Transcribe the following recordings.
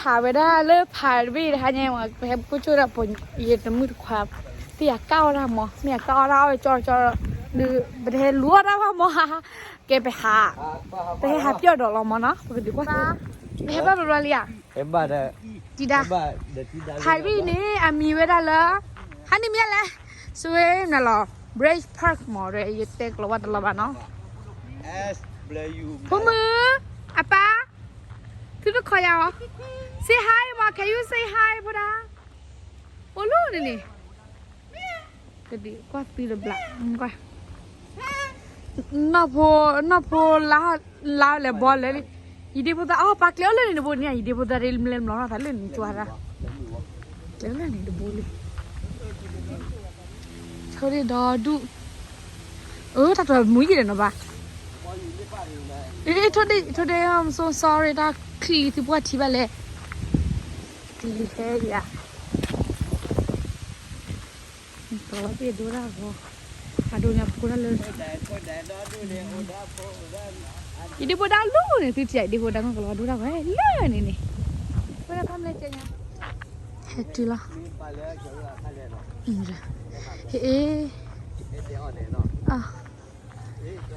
ဟးဝဲဒၣ်လၢ Paris တဟါညါ ပဟဲပကိၣ်ကၠိၣ်ဒၣ်ပိာ်ယတမုၣ်တခွါ, သ့ၣ်ယၤကၣ်အီၣ်တၢ်မး, မ့ၢ်ယၤကၣ်အီၣ်တၢ်အီၣ်ကၠီကၠီ, ဒုး ပတဟဲလူၤအီၣ်တၢ်ဘၣ်မး, ကဲပဟး, ပဟဲဟးပျီၣ်ဒီးလီၤမးနီၤ, ပကဒုးကွၢ်သး, ပဟဲဘၣ်ဘျီဘျီလံဧါ, တံၤဒါ, Paris န့ၣ် အမံၤဝဲဒၣ်လၢ, ဟါန့ၣ်မ့ၢ်လဲၣ်, စဝ့နလီၤ, Bridge Park မး, ယတဲကလီၤဝါတလီၤဘၣ်နီၤ, ဖိမုၣ်, အပၢ် သုတခီယၤအီၤ, say hi မး, can you say hi ဖိဒါ, အိၣ်လၢန့ၣ်န့ၣ်, ကဒုးကွၢ်သုတဘျီ, ကွၢ်, နီၢ်ဖိ, နီၢ်ဖိလါ, လါလဲၤဘီလဲၤလံ, ယဒ့ဖိသၣ်အီၤ ပာ်ကျဲအိၣ်လၢန့ၣ်တဘိန့ၣ်, ယဒ့ဖိသၣ်ဒ်လဲၤမျီၢ်သးလၢန့ၣ်ကွၢ်ဒၣ်, ကျဲလၢန့ၣ်တဘိလံ ထိၣ်ဒ့ၣ်ဒီဒူၣ်, အၢ တၢ်တမူယံာ်ဒီးနီၤဘၣ်, အၢ ထိၣ်ဒ့ၣ်, ထိၣ်ဒ့ၣ် I'm so sorry တၢ်ချံသုပှၢ်ထံဘၣ်လဲၣ်, တံၤဟဲယၤ, ကလီၤပ့ၣ်ဒိတၢ်ဂီၤ, အဒိန့ၣ်ဖိဒၣ်လၢ ယဒ့ဖိဒါလူၤန့ၣ် သုထံၣ်ယဒ့ဖိဒါကလီၤဒိတၢ်ဂီၤလၢန့ၣ်န့ၣ်, ဖိဒၣ်ဖးမလဲၣ်ကဲညါ, ဟဲတုၤလီၤ, ဟဲအ့,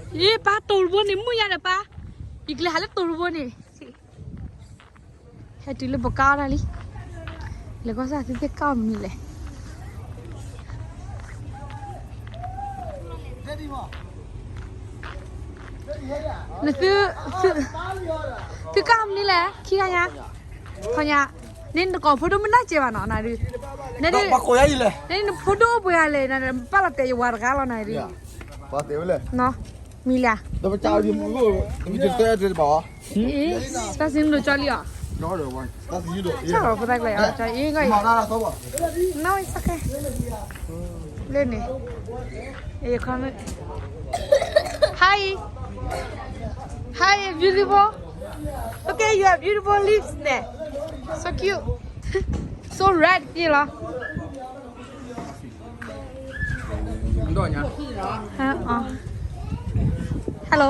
အ့ ပၢ်တိၤတဘိန့ၣ် မုၢ်ညါဒီးပၢ်, ယကလဲၤဟးလၢတိၤတဘိန့ၣ်, ဟဲတုၤလၢပကါအီၣ်တၢ်လံ, လဲၤကွၢ်စၢ်သုသ့ၣ်ကါအီၣ်မနုၤလဲၣ် နသု, သုကၢ်မနုၤလဲၣ် ခံဂၤညါ, ခီညါ, န့ၣ်နကိးဖိဒိၣ်မ့ၢ်နီၢ်ကဲဘၣ်နီၤ နဒုး, နဖိဒိၣ်အိၣ်ပှဲၤဂၤလဲၣ် နပာ်လီၤတဲာ်ယဝၤတဂၤလီၤ နဒုး, မံၤလၢ, တၢ်စံနဒိၣ်ကၠီလံအီၤ, ကၢ်လီၤဖိသၣ်ကျဲအီၤ, ကၢ်အံၤ, လၢန့ၣ်, Hi, hi, beautiful. Okay, you have beautiful lips there. So cute. So red ယလီၤ. Hello.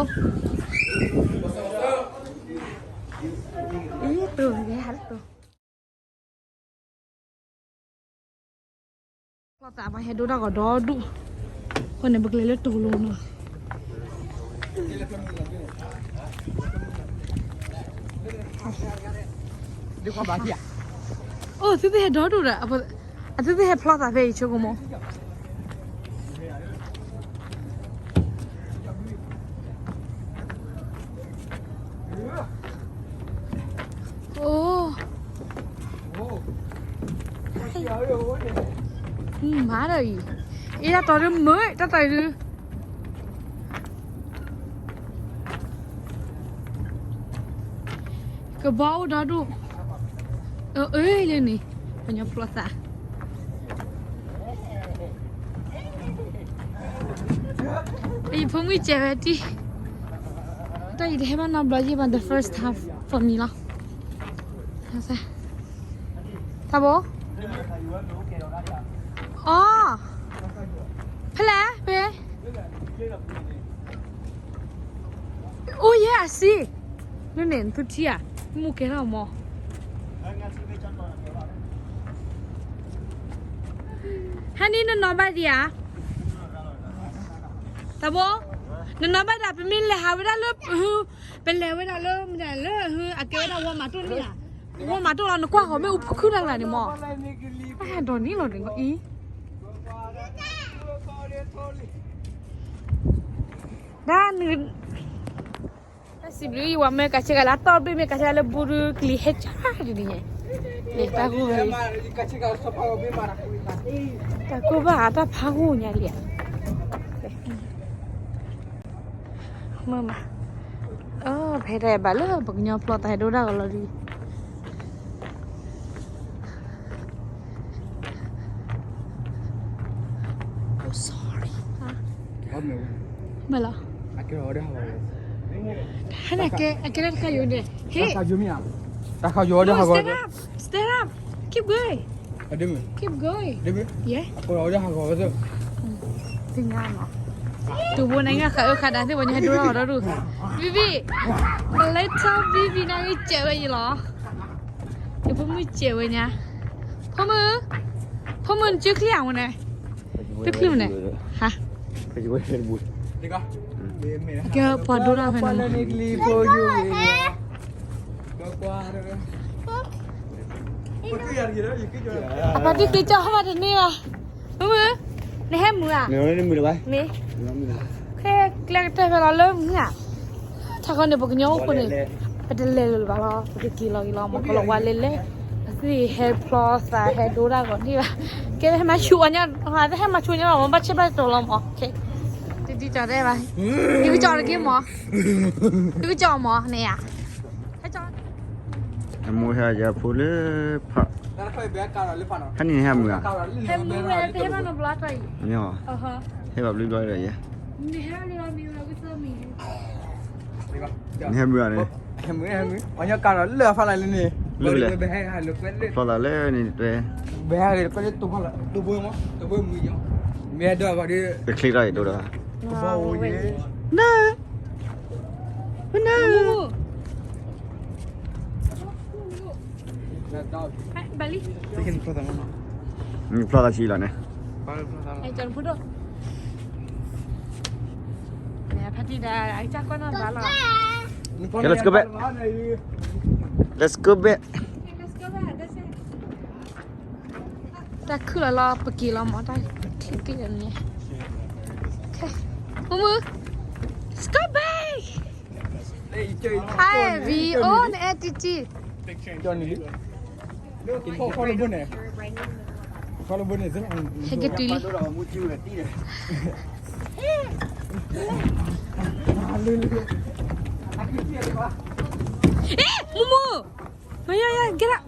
အံၤ တိၤ, ဟဲတိၤ ဖျီသးပှၤဟဲဒိတၢ်ဂီၤဒီဒူၣ်, အဃိန့ၣ် ပကလဲၤလၢတိၤလိၤနီၤ. အိၣ် သုသ့ၣ်ဟဲဒီဒူၣ်ဒီး, အသုသ့ၣ်ဟဲဖျီသးဖဲအံၤဆိကမိၣ်. အိ, မၤဒီးအံၤ, အ့ တၢ်တီၤဒုမုာ် တၢ်တီၤဒု ကဘီအိၣ်ဒီဒူၣ်, အၢ လၢန့ၣ်, ပှၤကညီဖျီသး ယဖိမုၣ်စဲးဝဲတံၢ်, တၢ်အံၤတဟဲဘၣ်နီတဘျီယံၤဘၣ်, the first time for me လီၤ. သးဘိ, အီ, ဖဲလဲၣ်, ဖဲ Oh yeah, I see. နန့ၣ် နသုထံၣ်ဧါ, မူကဲထီၣ်မး. ဟဲန့ၣ်နနီၢ်ဘၣ်ဒံးဧါ, သးဘိ, နနီၢ်ဘၣ်ဒံး ပမ့ၢ်လဲၤဟးဝဲဒၣ်လၢ, ပလဲၤဝဲဒၣ်လၢ, လၢ, အကဲဝဲဒၣ်ဝီမးတိၢ်န့ၣ်ဧါ, ဝီမးတိၢ်လီၤ နကွၢ်ဃီၤမ့ၢ်အူဖုခုၣ်တၢ်လၢန့ၣ်မး, တၢ်ဟဲဒီးန့ၣ်လီၤန့ၣ်အံၤ ဒၣ်နုၤ, တၢ်စံးဘျုးယဝၤမ့ၢ်ကဆ့ကၤလၢအတီၢ်ဘ့ၣ်မ့ၢ်ကဆ့ကၤလၢဘူးဒုကလံၤဟဲကၢ်ဒ်န့ၣ်, တၢ်ကိၢ်ဘၣ်, တၢ်ကိၢ်ဘၣ်အတၢ်ဖးဂိၢ်ညါလံဧါ, မ့ၢ်မး, ဖဲတၢ်ဘၣ်လၢပှၤကညီဖျီသးဟဲဒိတၢ်ကလီၤဒုး Oh, sorry. မ့ၢ်လီၤ. ဟဲန့ၣ်ကဲ, အကဲလၢတခါယိၤဒဲး, ဟဲ, တၢ်ခါယိၤမ့ၢ်ဧါ, တၢ်ခါယိၤဒဲးဟးဂီၤ, stand up, stand up, keep going, keep going, yeah, သ့ၣ်ညါနီၤ, တူၢ်ဘိန့ၣ် ငါဃးအၢဃးဒၣ်သ့ၣ်ဝဲညါဟဲဒိထီၣ်ဒီဒူၣ်, Vivi, little Vivi န့ၣ်ကစၢ်ဝဲယလီၤ. ယဖိမုၣ်စဲးဝဲညါ, ဖိမုၣ်, ဖိမုၣ်နစုချံအမူန့ၣ်, တချံမူန့ၣ်, ဟါ, ကဲပှၤဒိၣ်ထီၣ်ဖဲန့ၣ်လီၤ. အပှၤတံၢ်ချံကၠီဟီၣ်မးတန့ၢ်ဘၣ်, ဖိမုၣ်, နဟဲမုာ်ဧါ, မ့ၢ်, ခဲကျဲကတၢၢ်ဖဲလီၤလၢမုာ်ဧါ. ထါခီန့ၣ် ပကညီအိၣ်ခိၣ်န့ၣ်, ပတလဲၤလၢၤဘၣ်လီၤ, ပကက့ၤလီၤက့ၤလီၤ မ့ၢ်ကလီၤဝါလဲၤလဲၤ, အသ့ၣ်ဟဲဖျီသးဟဲဒိတၢ်ဂီၤန့ၣ်ဘၣ်, ကဲဟဲမၤဆူၣ်အီၤညါ, ဟဲမၤဆူၣ်ညါလီၤ မ့ၢ်ဘၣ်ဆ့ဘၣ်ကတီၤလီၤမး, တဒ်ကီးဒဲးဘၣ်, ယကကီးတက့ၢ်မး, ယကကီးမးန့ၣ်ဧါ, ဟဲကီး အမိၢ်ဟဲယဖိလၢဖး, ဟဲနံၤန့ၣ်ဟဲမုာ်ဧါ, ဟဲမုာ်ဝဲ တဟဲဘၣ်နီတဘျီတၢ်အံၤ, မ့ၢ်, ဟဲဘၣ်ဘျုးဘျီဒီးယဲ, နဟဲမုာ်ဧါန့ၣ်, ဟဲမုာ်, အညီကါဒီးလၢအဖးလၢ်လံန့ၣ်, လၢလဲၣ်, ဖျီသးလၢန့ၣ်တဲ, ဘဲဟဲလၢကလၢတိၢ်ဖီလာ်, တိၢ်ဘိမး, တိၢ်ဘိမုာ်ညီ, မ့ၢ်ဟဲဒိးဘၣ်ဒီး, တချ့ထီၣ်အံၤဒိၣ်ဒီး, န, န ဖျီသးဆံးလီၤန့ၣ်, ဖျီသး, let's go back, let's go back, တၢ်ခုၣ်လီၤလီၤ ပက့ၤလီၤမး တၢ်ထံၣ်က့ၤလီၤန့ၣ်, မုၢ်မုၢ်, let's go back, hi, we own entity, ဟဲက့ၤတုၤလံ, မုၢ်မုၢ်, မယါယါ get up,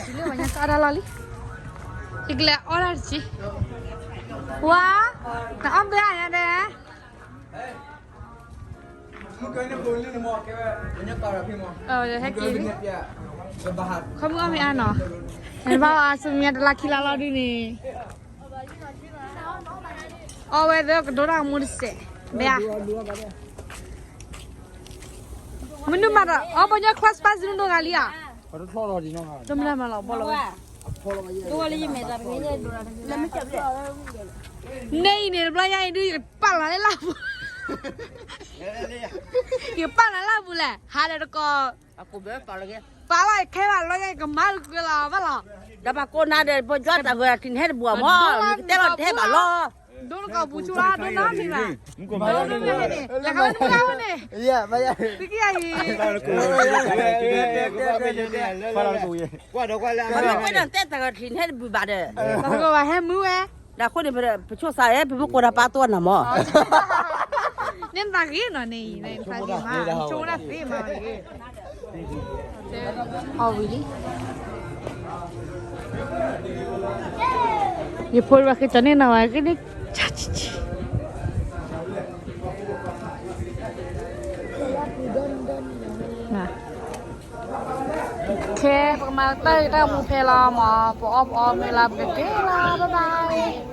လၢပှၤညါကအီၣ်တၢ်လီၢ်လံ, ယကလဲၤအီၣ်တၢ်တက့ၢ်, ဝါ, နအီၣ်ဘၣ်ညါဒဲး, ဟဲက့ၤလံ, ခီမုၣ်အီၣ်မ့ၢ်အါနီၤ, နဘၣ်အီၣ်အါဆူမဲာ်ညါတလါခံလါလီၤဒုးန့ၣ်, အီၣ်ဝဲသ့ၣ်ကဒိတၢ်ကမူတစဲး, ဘဲဧါ မနုၤမးဒီး အီၣ်ပှၤညီ class pass နုၤဒိၣ်ဂၤလံဧါ, ဒိၣ်မနုၤမးလီၤ ဘီလီၤဝဲ, န့ၣ်အံၤန့ၣ် တဘျီညါအံၤဒုး ယကပာ်လီၤလၢလၢ်ပူၤ, ယကပာ်လီၤလၢလၢ်ပူၤလဲၣ် ဟးဒီးတကိး, ပာ်လီၤယခဲဘၣ် တဘျီညါအံၤ ယကမၤလၢကွံာ်လီၤဘၣ်လီၤ, ဒီးပှၤကိးနၤဒီး ပယွၤတၢ်ဂၢၢ်တၢ်ကျၢၤ နဟဲတဘူၣ်အီၤမး နကတဲလီၤတဟဲဘၣ်လီၤ. ဒိတကိးပူၤဆူၣ်လီၤ ဒိနီတမံၤဘၣ်, လၢကဝဲနမ့ၢ်န့ၣ်, သုကယၤအံၤ, ကွၢ်ဒီးကွၢ်လၢအမ့ၢ်ကွဲးဒီးတဲတၢ်ဂၢၢ်တၢ်ကျၢၤ နဟဲတဘူၣ်ဘၣ်ဒီး, ပှၤကိးဘၣ်ဟဲမုာ်ဝဲ, ဒီးအဃိန့ၣ် ပဆိကမိၣ်သး ပမ့ၢ်ကိးတၢ်ပာ်သူအီၤနၤမး, န့ၣ်သးဂ့ၤနီၤန့ၣ်အံၤ နဆိကမိၣ်တၢ်သ့မး, အီၣ်ဝံၤလံ, ယဖိတဘၣ်ဃ့ကၠီၤန့ၢ်နၤဝဲ ဃ့န့ၢ်ဆါဆံဆံ, ခဲ ပကမၤတၢ်ဂ့ၢ်တၢ်မူဖဲလီၤမး, ပအီၣ်ပအီမ့ၢ်လီၤ ပကက့ၤလီၤ, bye bye.